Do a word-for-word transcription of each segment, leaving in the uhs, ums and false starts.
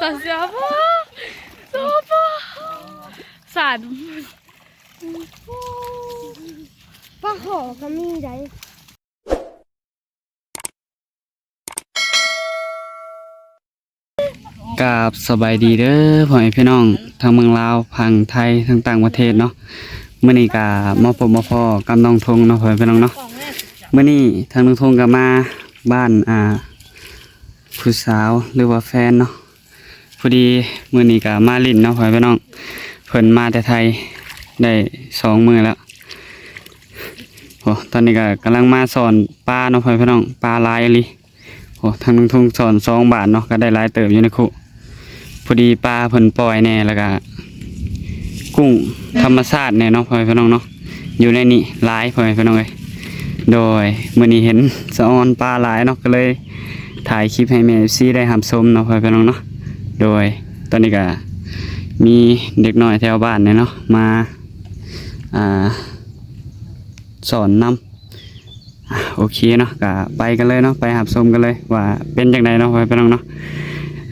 สาเสียบ่สาบ่สาด ปลาขอก็มีได้ กราบสบายดีเด้อพ่อแม่พี่น้องทั้งเมืองลาวฝั่งไทยทั้งต่างประเทศเนาะ มื้อนี้ก็มาพบมาพ้อกับน้องทงเนาะพ่อแม่พี่น้องเนาะ มื้อนี้ทางน้องทงก็มาบ้าน อ่า ผู้สาวหรือว่าแฟนเนาะ พอดีมื้อนี้ก็มาหลิ้นเนาะพ่อแม่พี่น้อง เพิ่นมาแต่ไทยได้สองมื้อแล้ว โอ้ ตอนนี้ก็กำลังมาสอนปลาเนาะพ่อแม่พี่น้อง ปลาหลายอีหลี โอ้ ทางน้องทงสอนสองบาทเนาะ ก็ได้หลายเติบอยู่ในคุ พอดีปลาเพิ่นปล่อยแน่ แล้วก็กุ้งธรรมชาติแน่เนาะพ่อแม่พี่น้องเนาะ อยู่ในนี้หลายพ่อแม่พี่น้องเอ้ย โดยมื้อนี้เห็นสะออนปลาหลายเนาะ ก็เลยถ่ายคลิปให้แม่เอฟซีได้รับชมเนาะพ่อแม่พี่น้องเนาะ โดยตอนนี้ก็มีเด็กน้อยแถวบ้านเนี่ยเนาะ มา อ่า สอนนำ อ่ะ โอเคเนาะ ก็ไปกันเลยเนาะ ไปรับชมกันเลยว่าเป็นจั่งใดเนาะพ่อแม่พี่น้องเนาะ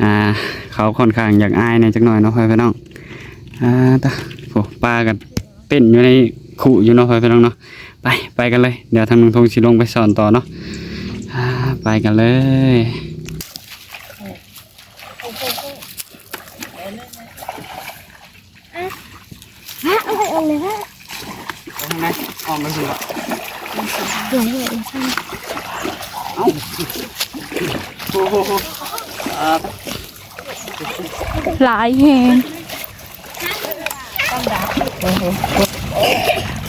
อ่า เขาค่อนข้างอยากอายแหน่จักหน่อยเนาะพ่อแม่พี่น้อง อ่า ตะ โอ้ ปลาก็เต้นอยู่ในคุอยู่เนาะพ่อแม่พี่น้องเนาะ ไป ไปกันเลย เดี๋ยวทางน้องทงสิลงไปสอนต่อเนาะ อ่า ไปกันเลย ฮะ เอาไปเอาเลยฮะ ไปทางไหน อ้อมไปทางไหน เดี๋ยวเลย เอ้า โอ้โห อ่า หลายแฮง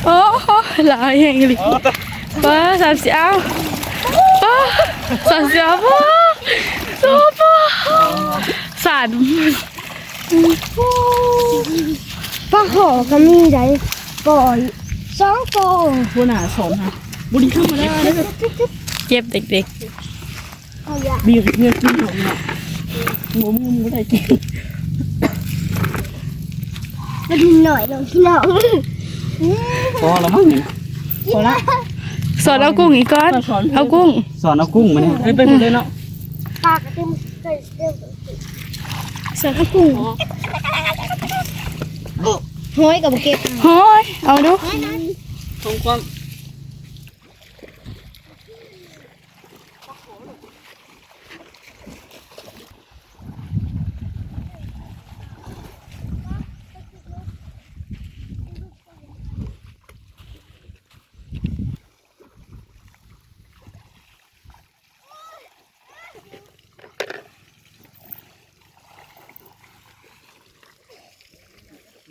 โอ้โห หลายแฮงเลย ว้า สามสิบ เอา ว้า สามสิบ เอา ว้า โอ้โห สาด ปลาขอก็มีได้ ก่อน สองก่อน หัวหน้าสอนฮะ บ่ได้ธรรมดาเด้อ เก็บเด็กๆ เอาอย่า มีเพื่อนกินของเนาะ หัวมึงบ่ได้กิน กระดุมหน่อยหนึ่งพี่น้อง พอแล้วมั้งนี่ พอละ สอนเอากุ้งอีกก่อน สอน เอากุ้ง สอนเอากุ้งมาเนี่ย เฮ้ย ไปหมดเลยเนาะ ปลากระดุมเกิดเกิด สอนเอากุ้ง ห้อยกับเก็บ ห้อย เอาดู ห้อยนั้น ทงความ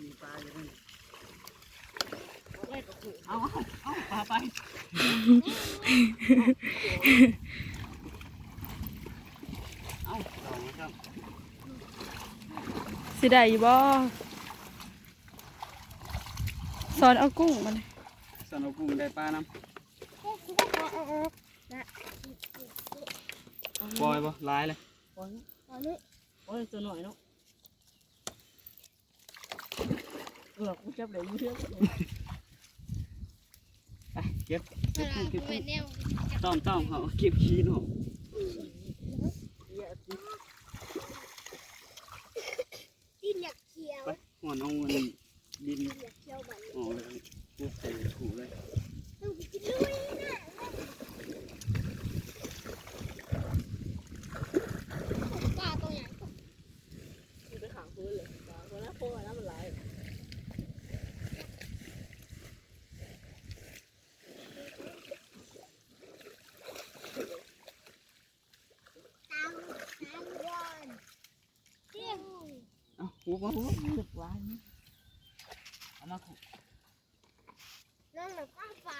มีปลาอยู่นี่ เอา เอา เอาปลาไป เอา ลองครับ สิได้อยู่บ่ สอนเอากุ้งมาเลย สอนเอากุ้งได้ปลานำ ปล่อยบ่ หลายเลย ปล่อย ปล่อยเลย ปล่อยตัวน้อยเนาะ เออ กูจับได้อยู่เทื่อ ไป เก็บ เก็บ เก็บ เก็บ แนว ต้อง ต้อง เอา เก็บขี้เนาะ ตีนอยากเขียว ไป หัวน้องมันดิน อยากเขียวบัดนี้ ออกเลย ปุ๊บ ใส่ถุงเลย ต้องไปกินด้วยนะ ปลาตัวใหญ่ มันไปขังพื้นเลย ปลาตัวนั้นโคตรน้ำมันไหล เอ้า หุบมา หุบ หุบไว้ เอามา น้องหน่อยป้าปลา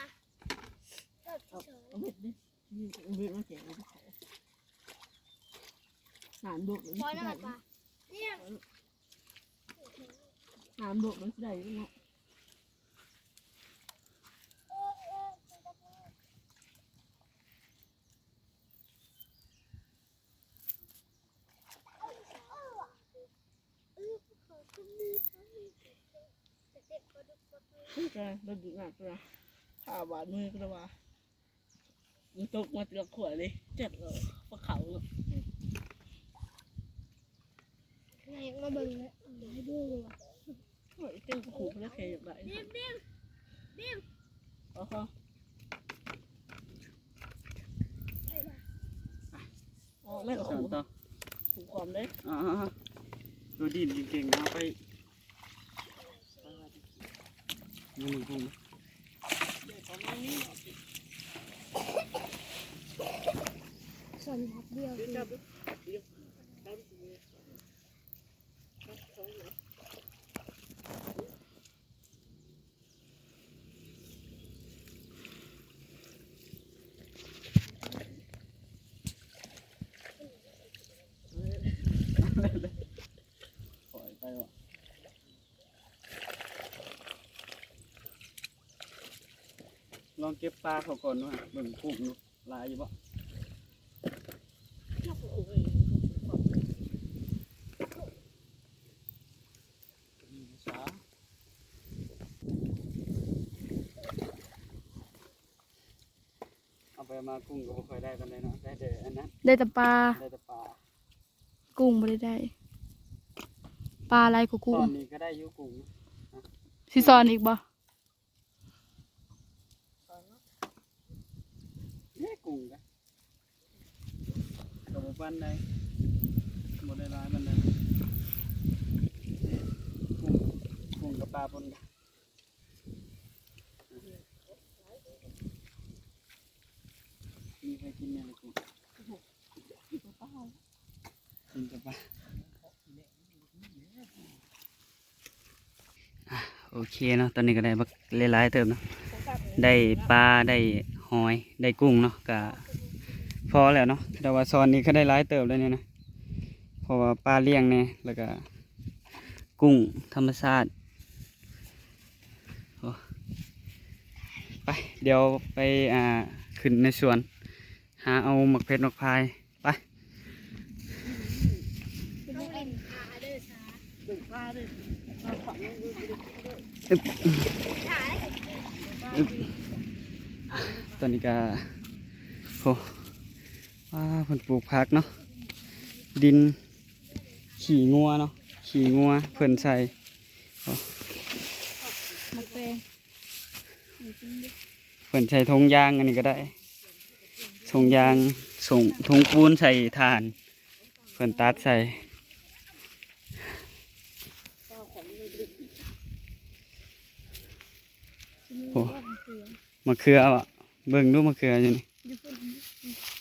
เอา เอาเบ็ดดิ นี่เอาเบ็ดมาแกะ หนามดกเลย ปล่อยน้องหน่อยปลา เนี่ย หนามดกมันสิได้อยู่เนาะ นี่ก็ระดูกหนักเลย ผ่าบาดมือก็ระว่า มันตกมาเกือบขวดเลย เจ็บเลย ปลาเขาเนาะ มาเบิ่งเลยให้ดูเลยว่ะ โอ้ยเต้นก็หูแล้วแค่อยากได้ บีม บีม บีม อ๋อฮะ ออกเลยเหรอ สอนต่อ ผูกคอมเลย อ่า ตัวดินเก่งๆนะ ไป นี่มันคง สั่นพักเดียว ปล่อยไปวะ ลองเก็บปลาเขาก่อนดูฮะ เบิ่งกุ้งดู หลายอยู่บ่ เอาไปมากุ้งก็บ่ค่อยได้ปานใดเนาะ ได้แต่อันนั้น ได้แต่ปลา ได้แต่ปลา กุ้งบ่ได้ได้ ปลาหลายกว่ากุ้ง ตอนนี้ก็ได้อยู่กุ้ง สิสอนอีกบ่ เอ๊ะ กุ้งกะ ก็บ่ปานใด บ่ได้หลายปานใด กุ้ง กุ้งกับปลาปนกัน มีใครกินเนี่ยล่ะกุ้ง กินกับปลา อ่ะ โอเคเนาะ ตอนนี้ก็ได้บักหลายๆเติบเนาะ ได้ปลา ได้หอย ได้กุ้งเนาะ ก็พอแล้วเนาะ แต่ว่าสอนนี้ก็ได้หลายเติบเลยเนี่ยนะ เพราะว่าปลาเลี้ยงเนี่ย แล้วก็กุ้งธรรมชาติ โอ้ ไป เดี๋ยวไป อ่า ขึ้นในสวน หาเอาหมากเพชรหมากพาย ไป อึ๊บ อึ๊บ ตอนนี้ก็ โอ้ ว้า เพิ่นปลูกผักเนาะ ดินขี้งัวเนาะ ขี้งัวเพิ่นใส่ โอ้ หมากแตง เพิ่นใส่ถุงยางอันนี้ก็ได้ ถุงยาง ถุง ถุงปูนใส่ถ่าน เพิ่นตัดใส่ โอ้ มะเขืออะ เบิ่งดูมะเขืออยู่นี่ อยู่พุ่น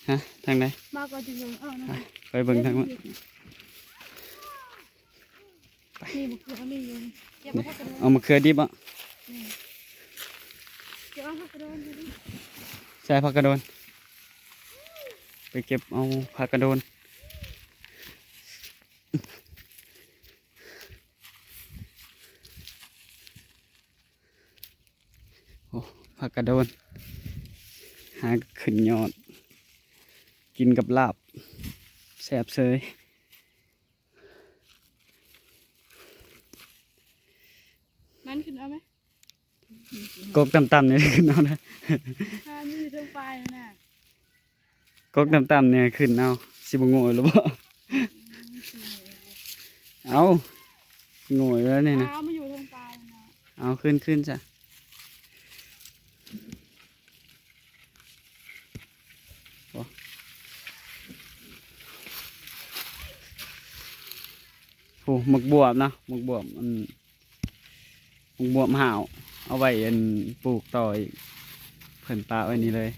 ฮะ ทางใด มาก่อนจะเบิ่งเอานะ ไป ไปเบิ่งทางนั้น นี่มะเขือมีอยู่ เก็บเอาผักกระโดน เอามะเขือดิบอ่ะ นี่ เก็บเอาผักกระโดนอยู่ดิ ใส่ผักกระโดน ไปเก็บเอาผักกระโดน โอ้ ผักกระโดน หาขึ้นยอด กินกับลาบ แซ่บเสย มันขึ้นเอาไหม กกต่ำๆนี่ขึ้นเอานะ อ่า มันอยู่เทิงปลายนั่นน่ะ กกต่ำๆนี่ขึ้นเอา สิบ่โง่หรือบ่ เอา โง่แล้วนี่นะ อ้าว มันอยู่เทิงปลายนั่นน่ะ เอาขึ้นๆซะ โอ้ โห หมากบวบเนาะ หมากบวบ อัน หมากบวบห้าว เอาไว้อันปลูกต่ออีก เพิ่นปะไว้นี่เลย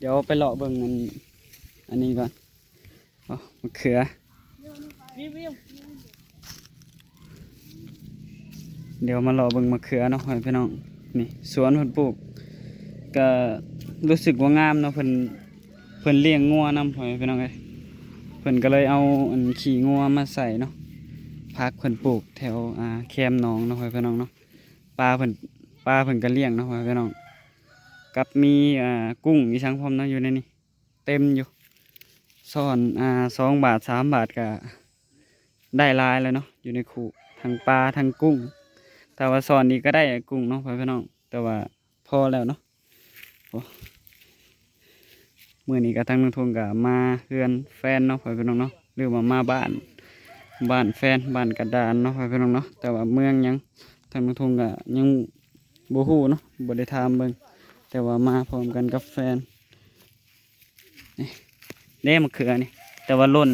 เดี๋ยวไปเลาะเบิ่งอัน อันนี้ก่อน อ๋อ มะเขือ เดี๋ยวมาเลาะเบิ่งมะเขือเนาะ ให้พี่น้อง นี่ สวนเพิ่นปลูก ก็รู้สึกว่างามเนาะ เพิ่น เพิ่นเลี้ยงงัวนำ พ่อแม่พี่น้องเอ้ย เพิ่นก็เลยเอาอันขี้งัวมาใส่เนาะ ผักเพิ่นปลูกแถว อ่า แคมหนองเนาะ พ่อแม่พี่น้องเนาะ ปลาเพิ่น ปลาเพิ่นก็เลี้ยงเนาะ พ่อแม่พี่น้อง กับมี อ่า กุ้งอีสังพร้อมเนาะ อยู่ในนี้ เต็มอยู่ ซ่อน อ่า สองบาท สามบาทก็ได้หลายแล้วเนาะ อยู่ในคุ ทั้งปลา ทั้งกุ้ง แต่ว่าซ่อนอีกก็ได้กุ้งเนาะ พ่อแม่พี่น้อง แต่ว่าพอแล้วเนาะ โอ้ มื้อนี้ก็ทางน้องทุ่งก็มาเฮือนแฟนเนาะ พ่อแม่พี่น้องเนาะ หรือว่ามาบ้าน บ้านแฟน บ้านกระดานเนาะ พ่อแม่พี่น้องเนาะ แต่ว่าเมืองยัง ทางน้องทุ่งก็ยังบ่ฮู้เนาะ บ่ได้ถามเบิ่ง แต่ว่ามาพร้อมกันกับแฟน นี่ เด้มะเขือนี่ แต่ว่าหล่น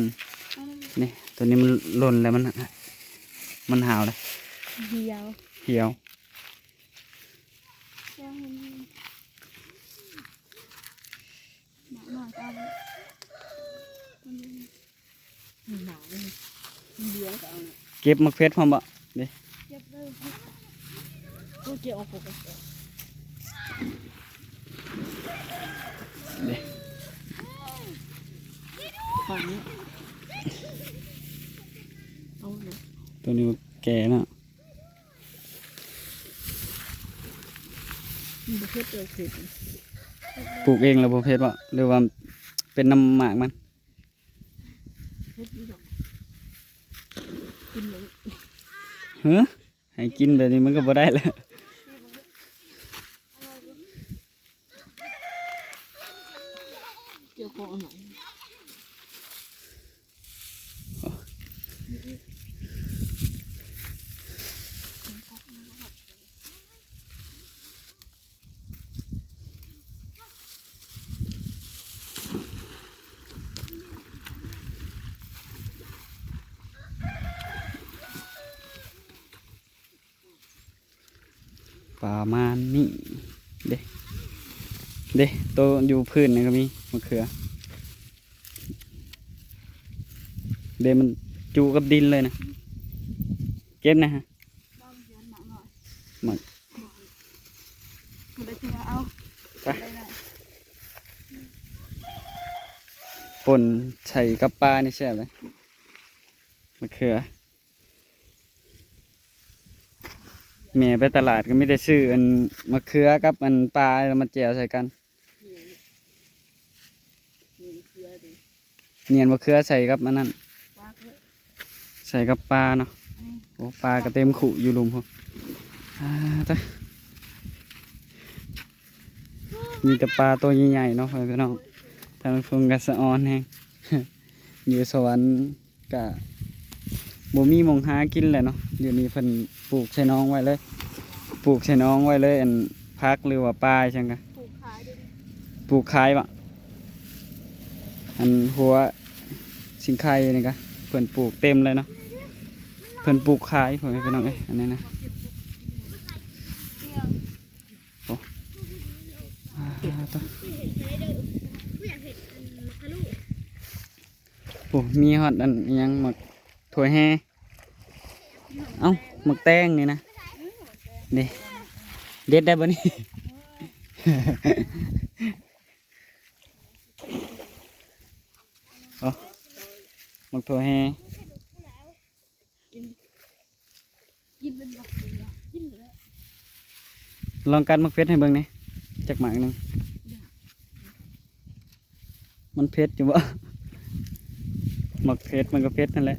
นี่ ตัวนี้มันหล่นแล้ว มัน มันหาวเลย เหี่ยว เหี่ยว หนาวนี่ มันเหลืองก็เอาน่ะ เก็บมะเขือพร้อมบ่ เด้ เก็บเลย ก็เก็บเอาปกติ เด้ ฝั่งนี้ เอาเลย ตัวนี้แก่เนาะ มันบ่เผ็ดเลย เผ็ด ปลูกเองแล้วบ่เผ็ดบ่ หรือว่าเป็นน้ำหมากมัน เฮ็ดอยู่ดอก กินเลย เฮ้อ ให้กินแบบนี้มันก็บ่ได้แล้ว เกี่ยวของอันไหน ประมาณนี้ เด้ เด้ โตอยู่พื้นนี่ก็มีมะเขือ เด้ มันจุกับดินเลยนะ เก็บนะฮะ หมาก มันได้เทื่อเอา ไป ป่นใส่กับปลานี่แซ่บเลย มะเขือ แม่ไปตลาดก็มีแต่ซื้ออันมะเขือกับอันปลาแล้วมาแจ่วใส่กัน เนียนมะเขือใส่กับอันนั้น ใส่กับปลาเนาะ โอ้ ปลาก็เต็มคุอยู่หลุมพุ้น อ่า ตะ มีแต่ปลาตัวใหญ่ๆเนาะ พ่อแม่พี่น้อง ทางทุ่งก็สะออนแฮง อยู่สวรรค์ กะบ่มีหม่องหากินแหละเนาะ อยู่นี่เพิ่นปลูกใส่หนองไว้เลย ปลูกใส่หนองไว้เลย อันผักหรือว่าปลาจั่งกะ ปลูกขายเด้อ ปลูกขายบ่ อันหัวสิงไคนี่กะ เพิ่นปลูกเต็มเลยเนาะ เพิ่นปลูกขาย พ่อแม่พี่น้องเอ้ย อันนี้นะ โอ้ อ่า ตะ โอ้ มีฮอดอันอิหยัง หมากถั่วแฮ เอ้า หมากแตงนี่นะ นี่ เด็ดได้บ่นี่ โอ้ หมากถั่วแฮ กิน กินเป็นหมากเลยอะ กินเลย ลองกัดหมากเผ็ดให้เบิ่งแหน่ จักหมากหนึ่ง มันเผ็ดอยู่บ่ หมากเผ็ดมันก็เผ็ดนั่นแหละ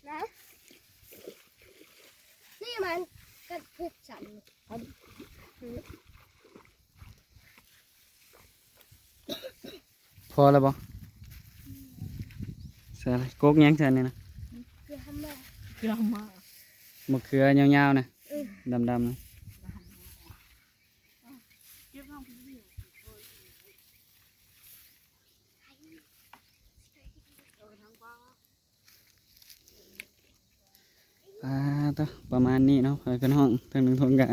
นะ นี่มันกัดเผ็ดสัน พอแล้วบ่ ใส่อะไร กกหยังใส่นี่นะ เกลือมา เกลือมา มะเขือยาวๆนะ เออ ดำๆนะ อ่า ตะ ประมาณนี้เนาะ พ่อแม่พี่น้อง ทางทุ่งก็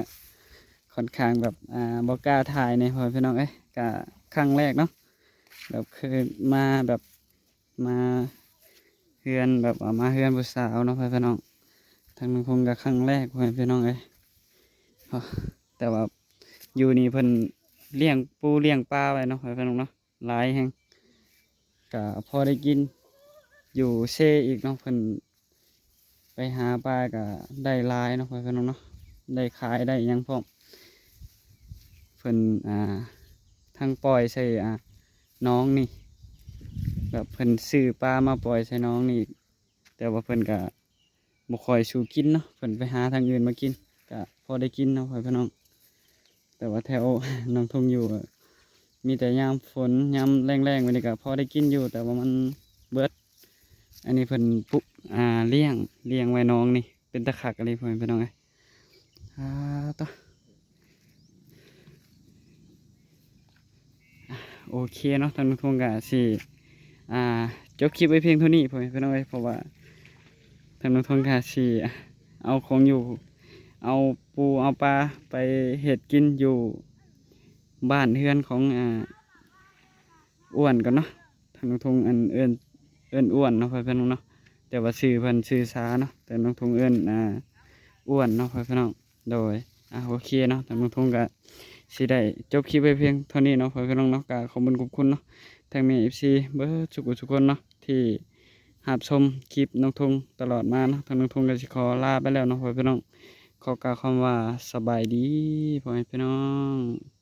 ค่อนข้างแบบ อ่า บ่กล้าถ่ายเนี่ย พ่อแม่พี่น้องเอ้ย ก็ครั้งแรกเนาะ แบบเคยมาแบบ มา เฮือนแบบว่ามาเฮือนผู้สาวเนาะพ่อแม่พี่น้อง ทางน้องทงก็ครั้งแรกพ่อแม่พี่น้องเอ้ย แต่ว่าอยู่นี่เพิ่นเลี้ยงปูเลี้ยงปลาไว้เนาะพ่อแม่พี่น้องเนาะ หลายแฮง ก็พอได้กิน อยู่เซอีกเนาะ เพิ่นไปหาปลาก็ได้หลายเนาะพ่อแม่พี่น้องเนาะ ได้ขายได้หยังพร้อม เพิ่น อ่า ทั้งปล่อยใส่ อ่า หนองนี่ แบบเพิ่นซื้อปลามาปล่อยใส่หนองนี่อีก แต่ว่าเพิ่นก็บ่ค่อยสู่กินเนาะ เพิ่นไปหาทางอื่นมากิน ก็พอได้กินเนาะพ่อแม่พี่น้อง แต่ว่าแถว น้องทงอยู่ มีแต่ยามฝนยามแล้งๆ แบบนี้ก็พอได้กินอยู่ แต่ว่ามันเบิด อันนี้เพิ่นปลูก อ่า เลี้ยง เลี้ยงไว้หนองนี่ เป็นตาคักอีหลีพ่อแม่พี่น้องเอ้ย อ่า ต่อ อ่ะ โอเคเนาะ ทางน้องทงก็สิ อ่า จบคลิปไว้เพียงเท่านี้พ่อแม่พี่น้องเอ้ย เพราะว่าทางน้องทงก็สิเอาของอยู่ เอาปูเอาปลาไปเฮ็ดกินอยู่บ้านเฮือนของ อ่า อ้วนก่อนเนาะ ทางน้องทงอันเอิ้น เอิ้นอ้วนเนาะพ่อแม่พี่น้องเนาะ แต่ว่าชื่อเพิ่นชื่อสาเนาะ แต่น้องทงเอิ้น อ่า อ้วนเนาะพ่อแม่พี่น้อง โดย อ่ะ โอเคเนาะ ทางน้องทงก็สิได้จบคลิปไว้เพียงเท่านี้เนาะพ่อแม่พี่น้องเนาะ ก็ขอบคุณขอบคุณเนาะ ทางแม่ เอฟซี เบิดทุกผู้ทุกคนเนาะ ที่รับชมคลิปน้องทงตลอดมาเนาะ ทางน้องทงก็สิขอลาไปแล้วเนาะพ่อแม่พี่น้อง ขอกล่าวคำว่าสบายดีพ่อแม่พี่น้อง